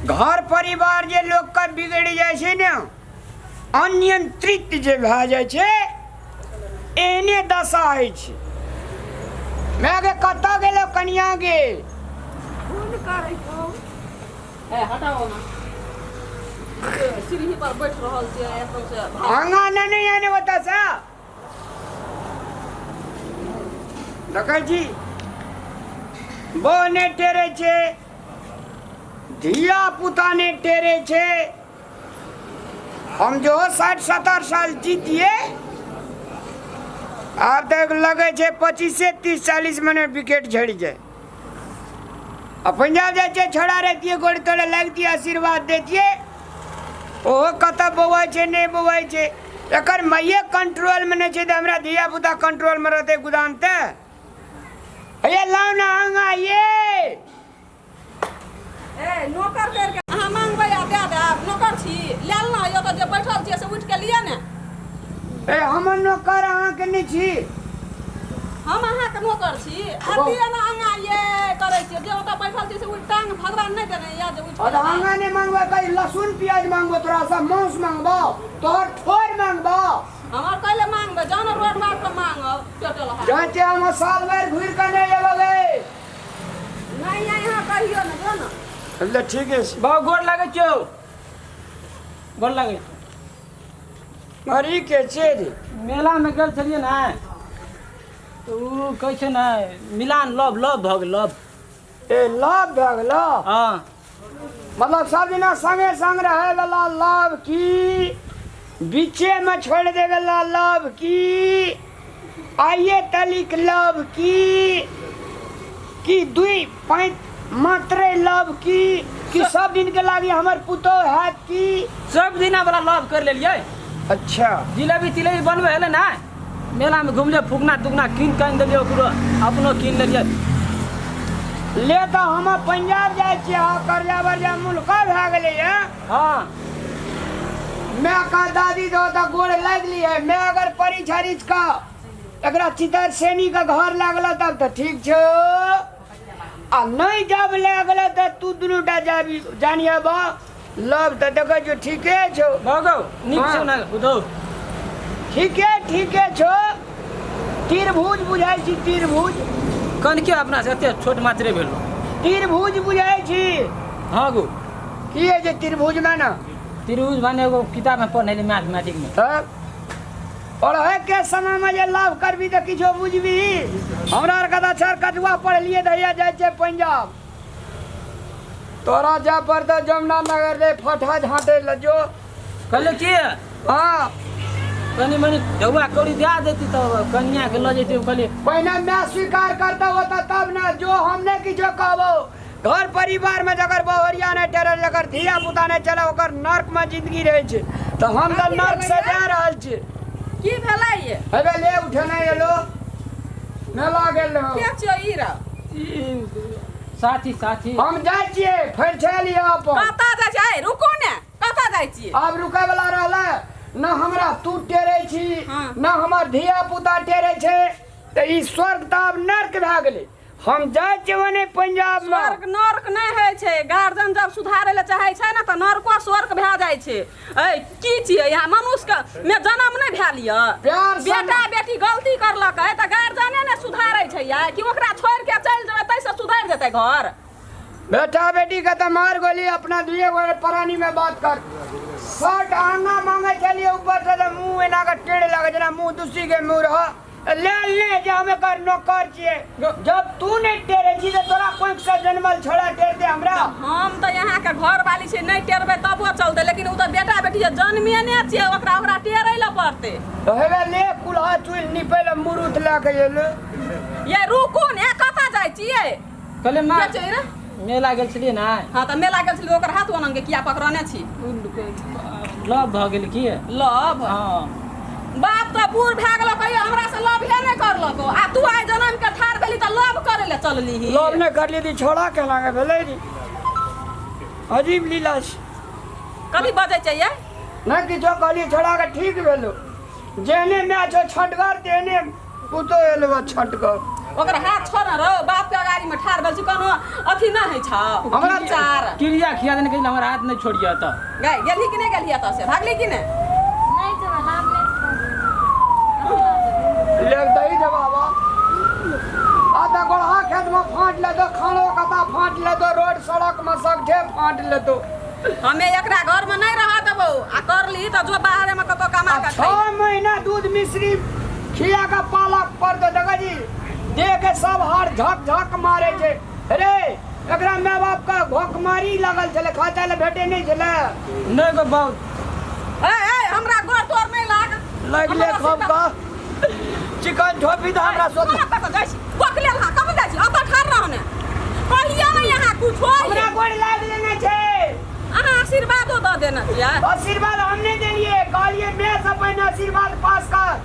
घर परिवार जे लोकके बिगड़ि जाइ छै ने, अनियंत्रित जे भए जाइ छै, एहने दशा होइ छै। माय गे, कतऽ गेलो कनिया गे? फोन करै छौ। ए, हटाओ ना, सीढ़ी पर बैठ रहल छियै एकदम से। आगाँ नहि नहि आने ओतऽसँ देखै छी, बो नहि टेरै छै, धिया पुता नहि टेरै छै। हम जो 60-70 साल जीतिए, आब तक लगै छै 25 30 40 मिनट विकेट झड़ि जाए। आ पंजाब जाइ छै, छोड़ा रहितियै, गोड़ तोड़े लगतियै, आशीर्वाद दैतियै। ओहो कतऽ बौआइ छै, नहि बौआइ छै। एकर माइए कंट्रोलमे नहि छै तऽ हमरा धिया पुता कंट्रोलमे रहतै? गोदाम तऽ हे लाउ ने आगाँ ये। ए, नौकर करके अहाँ मांगबै आ दए देब? नौकर छी? लेल ना यौ, तऽ जे बैठल छियै से उठि के लिअ ने। ए, हमर नौकर अहाँके नहि छी। हम अहाँके नौकर छी? आ दिअ ने आगाँ ये करै छियै। जे ओतऽ बैठल छी से उठि, टांग भगवान नहि देने यऽ जे उठि और आगाँ नहि मांगबै? कहीं लहसुन प्याज मांगबो तोरा से, मांस मांगबो, तोहर ठोर मांगबो? हमर कैले मांगबै? जाउ ने रोड बाट पर मांगब टोटल हाथ। जाते हम साल भरि घुरि कऽ नहि एबै गे। नहि यहाँ कहियो ने, जो ने। ले, ठीक है। बाबू, गोर लागै छियौ, गोर लागै छियौ। मरी के छै रे? मेलामे गेल छलियै ने, तऽ ओ कहै छै ने, मिलान लव लव भऽ गेल, लव। ए, लव भए गेलो? हँ। मतलब सब दिना संगे संग रहे वाला लव की बीचे में छोड़ दे वाला लव की आइए तलिक लव की की दुई पैंत मात्रे लव की कि सब दिन के लागी हमर पुतोह हैत की? सब दिना वाला लव कर लेलियै। अच्छा। जिलेबी तिलेबी बनबै हेलै ने, मेलामे घुमलियै, फुकना तुकना कीन के आनि देलियै ओकरो, अपनो कीन लेलियै। ले, तऽ हम पंजाब जाइ छियै। अहाँ कर्जा वर्जा मुल्का भए गेलैए। हँ। मैं का दादी दो तऽ गोड़ लागि है। मैं अगर परी छरिच का एकरा चितर सेनी का घर लागल तब तऽ ठीक छौ, आ नहीं जब लागल तऽ तू दुनूटा जाबी जानिए बा। लव तऽ देखै छौ, ठीके छौ। भऽ नीक छौ ने बुधौ? ठीके ठीके छौ। त्रिभुज बुझाइ छी, त्रिभुज। कनके अपना से एते छोट मात्रे भेलो। त्रिभुज बुझाइ छी। हँ गो। की होइ छै त्रिभुज में ने? त्रिभुज माने एगो किताब में पढ़ने रहियै मैथमेटिक में। तब पढ़े के समय में जे लाभ करबी तऽ किछो बुझबी। हमरा आरके तऽ चार कटुआ पढ़लियै तऽ हैया जाइ छै पंजाब। तोरा जाय पड़तौ जमुना नगर रे फटा झाँटे लए जो। कहलियै की? हँ। कनि मनि ढौआ कौड़ी दए देती तऽ कनियाके लऽ जैती, कहलियै। पहिने माय स्वीकार करतौ ओतऽ तब ने। जो, हम नहि किछो कहबौ। घर परिवार में जकर बहुरिया नहि टेरल, जकर धिया पुता नहि चले, ओकर नर्क में जिंदगी रहै छै। तऽ हम तऽ नर्क से जा रहल छी। की भेलै ये? हेबे ले, उठेने एलो, मेला गेल रहौ। के छियै ई रे? ई साथी साथी। हम जाइ छियै, फरिछा लिअ अपन। कतऽ जाइ छै? रुकू ने, कतऽ जाइ छियै? आब रुकै वाला रहलै न। हमरा तू टेरै छी न हमर धिया पुता टेरै छै, तऽ ई स्वर्ग तऽ आब नर्क भए गेलै। हम जाइ छियै ओने पंजाब मे। स्वर्ग नर्क नहि होइ छै। गार्जियन जब सुधारै लए चाहै छै ने, तऽ नर्को स्वर्ग भए जाइ छै। ऐ, की छियै यहाँ? मनुष्य के मे जन्म नहि भेल यऽ? प्यार से बेटा बेटी गलती करलकै तऽ गार्जियने ने सुधारै छै यै, कि ओकरा छोड़ि के चलि जेबै ताहिसँ सुधरि जेतै घर? बेटा बेटी के तऽ मार गोली। अपना दुए गोरे प्राणी में बात कर। शर्ट आंगा मांगे छलिए ऊपर से तऽ मुंह एना के टेढ़ लगे जेना मुंह दुसी के मुंह रह ले ले जे हम एकर नौकर छियै। जब तू नहि टेरे छी तऽ तोरा कोख से जनमल छोड़ा टेर दे हमरा? हम तऽ यहाँके घर वाली छी, नहि टेरबै तबो चलतै, लेकिन ओ तऽ बेटा बेटी जे जन्मेने छियै, ओकरा ओकरा टेरै लए पड़तै। तऽ हेबे ले, कुल्हा चुल्हि निपै लए मुरुत लए के एलै। ये, रुकू ने, कतऽ जाइ छियै? कहलियै माँ। के छै रे? मेला गेल छलियै ने। हँ, तऽ मेला गेल छलियै, ओकर हाथ ओनंगे किया पकड़ने छी? लव भऽ गेल की। लव? हँ। बाप तऽ बूढ़ भए गेलो, कहियो हमरा से लव हे नहि करलको, आ तू आइ जनम के ठाढ़ भेली तऽ लव करे ले चलली। लव नहि करली ती छोड़ा केना के भेलै रे? अजीब लीला छै। कथी बजै छै ये? नहि किछो कहलियै, छोड़ा के ठीक भेलो। जेहने माय छौ छटगर, तेहने पुतोह एलो छटगर। ओकर हाथ छोड़ न रौ बाप के अगाड़ी में ठाड़ भेल छी कोनो अथी न है छौ हमरा चार क्रिया खिया देने कहिला हमरा हाथ नहीं छोड़िया त गई गेलही कि नहीं गेलही एतऽ से भागली कि नहीं नहीं जेबै लाभ नहीं जेबै। ले दही जवाब आधा गोढ़ा खेत में फाँट ले दो खानो कता फाँट ले दो रोड सड़क में सगठे फाँट ले दो। हमे एकरा घर में नहीं रह देबो आ कर ली त जो बाहरे में कतो कमा के 6 महीना दूध मिश्री खिया के पालक पर दो देखा जी देह के सब हार झक झक मारे छे। रे एकरा माय बाप का भोकमारी लागल छले खाता ले भेटे नहीं छले नहीं गो बाबू। ए ए हमरा गोर तोर नहीं लाग लगले खब का चिकन ठोपी द हमरा सोच कत जाइ छी बक लेल हां कब जाइ छी अत ठाड़ रहने कहिया नहीं यहाँ कुछ होई हमरा गोड़ लाग लेने छे। अहाँ आशीर्वादो द देना छियै। आशीर्वाद हम नहीं देलिए कहलिए मैं से पहिने आशीर्वाद पास कर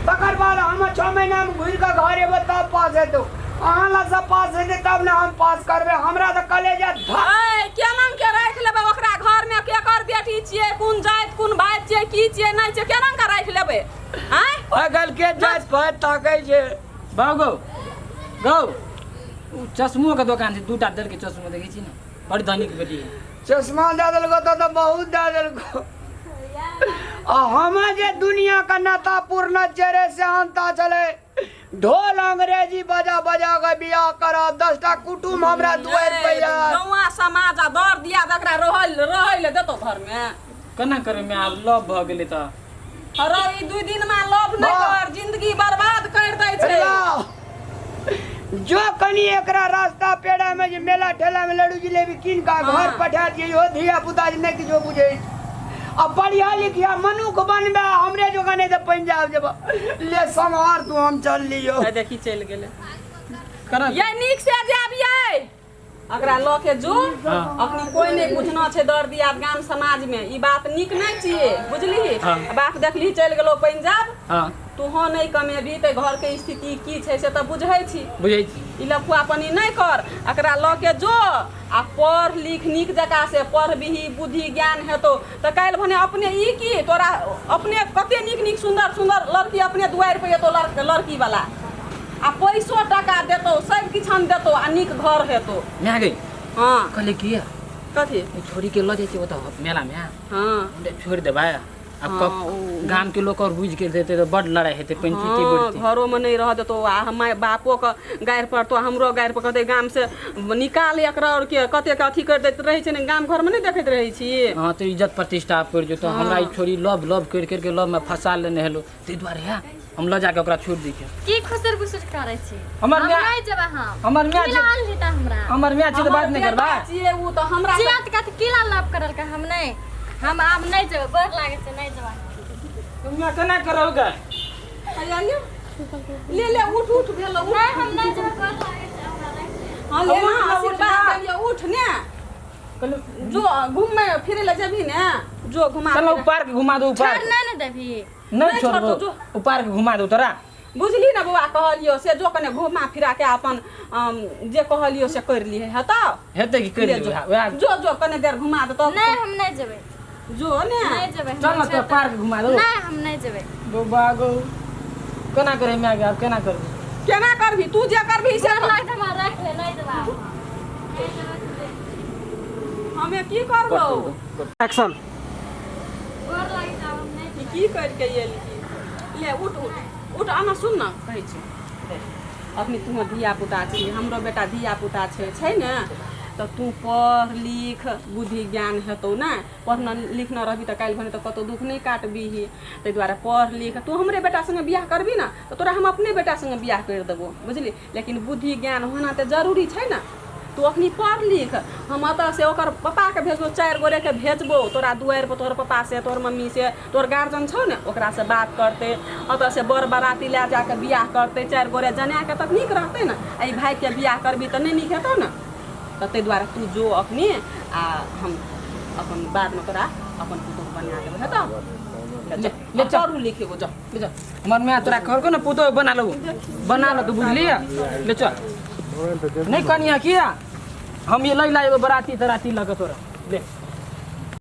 तकर बाद हम 6 महीना में घुरि के घर एबो तब पास हेतौ। अहाँ लग से पास हेतै तब ने हम पास करबै हमरा तऽ कलेजा धक। ए केना के राखि लेबै ओकरा घर में केकर बेटी छियै कोन जाति कोन भाइ छियै की छियै नहीं छियै केना के राखि लेबै आँय? आइ काल्हि के जाति भाइ ताकै छै। बाबू गौ गौ उ चश्मो के दोकान छै दूटा देलकै चश्मो देखै छी ने बड़ धनिक बेटी है। चश्मा दऽ देलको तऽ बहुत दऽ देलको। आ हम जे दुनिया का नाता पूर्ण चेरे से अंता चले ढोल अंग्रेजी बजा बजा के बियाह करब 10टा कुटुम हमरा दुआरि पे आयत। गौआ समाज आ दर दिया एकरा रहल रहै ले देतो घर में केना करबै मैं आब लव भऽ गेलै तऽ। अरे ई 2 दिन में लव नहीं कर जिंदगी बर्बाद कर दै छै। जो कनी एकरा रास्ता पेड़ा में जे मेला ठेला में लड्डू जिलेबी कीन का घर पठा दिए हो धिया पुता जे नहीं किछो बुझे अब पढ़िया लिखिया मनुख बनबे हमरे जोगा नहीं तो पंजाब जब ले संहार तू हम चल लियो। देखी चल गेले केना ये नीक से जाब ये अकरा ल के जो अखनी कोई नहीं बुझना छै दर दियाद गाम समाज में ई बात नीक नहीं छियै बुझली। बाप देखली चलि गेलो पंजाब तूहो नहीं कमेबी तऽ घर के स्थिति की छै से तऽ बुझै छी बुझै छी। ई लफुआपनी नहीं कर एकरा ल के जो आ पढ़ लिख नीक जकाँ से पढ़बिही बुद्धि ज्ञान हेतौ तऽ काल्हि भने अपने ई की तोरा अपने कते नीक नीक सुन्दर सुन्दर लड़की अपने दुआरि पर एतौ लड़की वाला आ पैसो टका देतौ सब किछु देतौ आ नीक घर हेतौ। माय गई हाँ कहले की कथी छोरी के ल जाइ छै ओतऽ मेला में हाँ छोड़ि देबै अब गाम के लोग और बुझ के देते तो बड़ लड़ाई हेतै पंचायती बढ़तै। घरो में नहीं रह देतो आ हमारे बापो के गारि पड़तो हमरो गारि पर कहतै गाम से निकाल एकरा और के कते के अथी कर दैत रहै छै ने गाम घर में नहीं देखैत रहै छी। हाँ तो इज्जत प्रतिष्ठा पड़ि जेतौ। हमरा ई छोरी लव लव कर कर के लव में फंसा लेने हेलो ताहि दुआरे है हम ल जाके ओकरा छोड़ दै छियै। की खुसर खुसर करै छी हमर माय नहीं जेबै हम हमर माय हमर माय छै तऽ बात नहीं करबा छियै उ तऽ हमरा चियात कत की लव करल के हम नहीं हम आब नहीं जेबै बड़ लागै छै नहीं जेबै। तुम केना करब गे ले ले उठ उठ भेलो नहीं हम नहीं जेबै बड़ लागै छै हमरा नहीं। हां ले ना आशीर्वाद देलियै उठ ने जो घूमे फिरे ले जेबही ने जो घुमा चलो पार्क घुमा दो पार्क छोड़ नहीं ने देबही नहीं छोड़बो उ पार्क घुमा दो तोरा बुझली ना बौआ कहलियो से जो कने घुमा फिरा के अपन जे कहलियो से कर लिए हेतौ हेतै की कर लियो जो जो कने देर घुमा देतौ। नहीं हम नहीं जेबै जो ने नहीं जेबै चल ना तोरा पार्क घुमा दो। नहीं हम नहीं जेबै गो बागो केना करे मैं आब केना करबी केना करबी तू जे करबी से लाग हमरा राख ले नहीं जेबै हमे की करबौ एक्शन गोर लागि जाब हम नहीं की कर के एलही ले उठ उठ उठ आना सुन ना कहै छी अखनी तू धिया पुता छी हमरो बेटा धिया पुता छै छै ने तऽ तू पढ़ लिख बुद्धि ज्ञान हेतौ ने पढ़ना लिखना रहबी तऽ काल्हि भने तऽ कतहु दुःख नहि काटबिही ताहि दुआरे पढ़ लिख। तू हमरे बेटा संगे बियाह करबी ने तऽ तोरा हम अपने बेटा संगे बियाह करि देबौ बुझली लेकिन बुद्धि ज्ञान होना तऽ जरूरी छै ने। तू अखनी पढ़ लिख हम एतऽ से ओकर पप्पाके भेजबो 4 गोरेके भेजबो तोरा दुआरि पर तोहर पप्पा से तोहर मम्मी से तोहर गार्जियन छौ ने ओकरा से बात करतै ओतऽ से बर बराती लए जाके बियाह करतै 4 गोरे जनाके तऽ नीक रहतै ने आ ई भाइके बियाह करबी तऽ नहि नीक हेतौ ने तऽ ताहि दुआरे तू जो अखनी आ हम अपन बादमे तोरा अपन पुतोहु बना देबो हेतौ। ले चल लिख एगो जा ले जा हमर माय तोरा कहलको ने पुतोहु बना लू बना लो तू बुझलिए ले चल नहीं कनिया किया हम ये लैला एगो बराती तराती लग तोरा ले